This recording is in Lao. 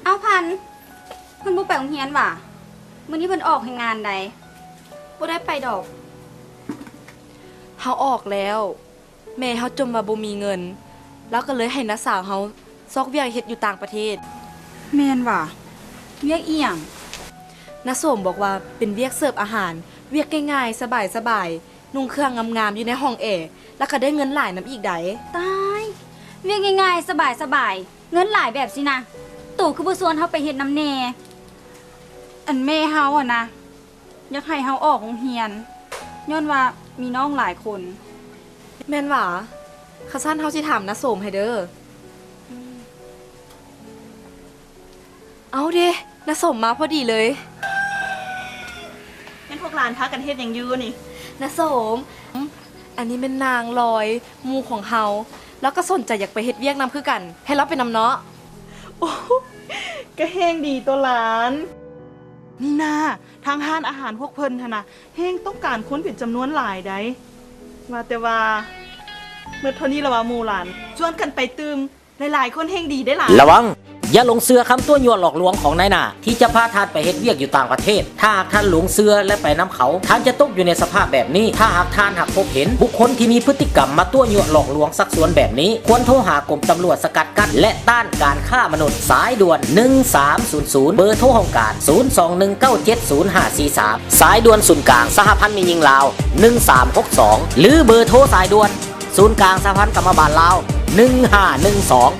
ອ້າວ ພັນ ເພິ່ນບໍ່ໄປໂຮງຮຽນຫວາ? ມື້ນີ້ເພິ່ນອອກແຮງງານໃດ໋ ບໍ່ໄດ້ໄປດອກ. ເຮົາອອກແລ້ວ. ແມ່ເຮົາຈົ່ມວ່າບໍ່ມີເງິນ, ລາວກໍເລີຍໃຫ້ນ້າສາວເຮົາຊອກວຽກເຮັດຢູ່ຕ່າງປະເທດ. ແມ່ນຫວາ? ວຽກອີ່ຫຍັງ? ນ້າໂສມບອກວ່າເປັນວຽກເສີບອາຫານ, ວຽກງ່າຍໆ ສະບາຍໆ, ນຸ່ງເຄື່ອງງາມໆ ຢູ່ໃນຫ້ອງແອ, ແລ້ວກໍໄດ້ເງິນຫຼາຍນຳອີກໃດ໋. ຕາຍ! ວຽກງ່າຍໆ ສະບາຍໆ ເງິນຫຼາຍແບບຊີ້ນະ, ໂຕຄືບໍ່ຊວນເຮົາໄປເຮັດນຳແດ່? ອັນແມ່ເຮົາຫັ້ນນະ ຢາກໃຫ້ເຮົາອອກໂຮງຮຽນ ຍ້ອນວ່າມີນ້ອງຫຼາຍຄົນ. ແມ່ນຫວາ? ຄັນຊັ້ນເຮົາຊິຖາມນ້າໂສມໃຫ້ເດີ. ເອົາເດ ນ້າໂສມມາພໍດີເລີຍ. ແມ່ນພວກຫຼານພາກັນເຮັດຫຍັງຢູ່ນີ້? ນ້າໂສມ, ອັນນີ້ແມ່ນນາງລອຍ ໝູ່ຂອງເຮົາ, ລາວກໍສົນໃຈຢາກໄປເຮັດວຽກນຳຄືກັນ, ໃຫ້ລາວໄປນຳເນາະ. ໂອ້ ກໍແຮ່ງດີຕົວະຫຼານ. ນີ້ນາ ທາງຮ້ານອາຫານພວກເພິ່ນຫັ້ນນະ ແຮ່ງຕ້ອງການຄົນເປັນຈຳນວນຫຼາຍໃດ໋. ວ່າແຕ່ວ່າ ໝົດເທົ່ານີ້ລະຫວາໝູ່ຫຼານ? ຊວນກັນໄປຕື່ມ ຫຼາຍໆຄົນແຮ່ງດີເດ້ຫຼານ. ລະວັງ! ຢ່າຫຼົງເຊື່ອຄຳຕົວະຍົວະຫຼອກລວງຂອງນາຍໜ້າ ທີ່ຈະພາທ່ານໄປເຮັດວຽກຢູ່ຕ່າງປະເທດ. ຖ້າຫາກທ່ານຫຼົງເຊື່ອ ແລະ ໄປນຳເຂົາ, ທ່ານຈະຕົກຢູ່ໃນສະພາບແບບນີ້. ຖ້າຫາກທ່ານຮັບພົບເຫັນບຸກຄົນທີ່ມີພຶດຕິກຳມາຕົວະຍົວະຫຼອກລວງຊັກຊວນແບບນີ້, ຄວນໂທຫາກົມຕຳຫຼວດສະກັດກັ້ນ ແລະ ຕ້ານການຄ້າມະນຸດ ສາຍດ່ວນ ໜຶ່ງສາມສູນສູນ, ເບີໂທຫ້ອງການ ສູນສອງໜຶ່ງເກົ້າເຈັດສູນຫ້າສີ່ສາມ, ສາຍດ່ວນສູນກາງສະຫະພັນແມ່ຍິງລາວ ໜຶ່ງສາມຫົກສອງ ຫຼື ເບີໂທສາຍດ່ວນສູນກາງສະຫະພັນກຳມະບານລາວ ໜຶ່ງຫ້າໜຶ່ງສອງ.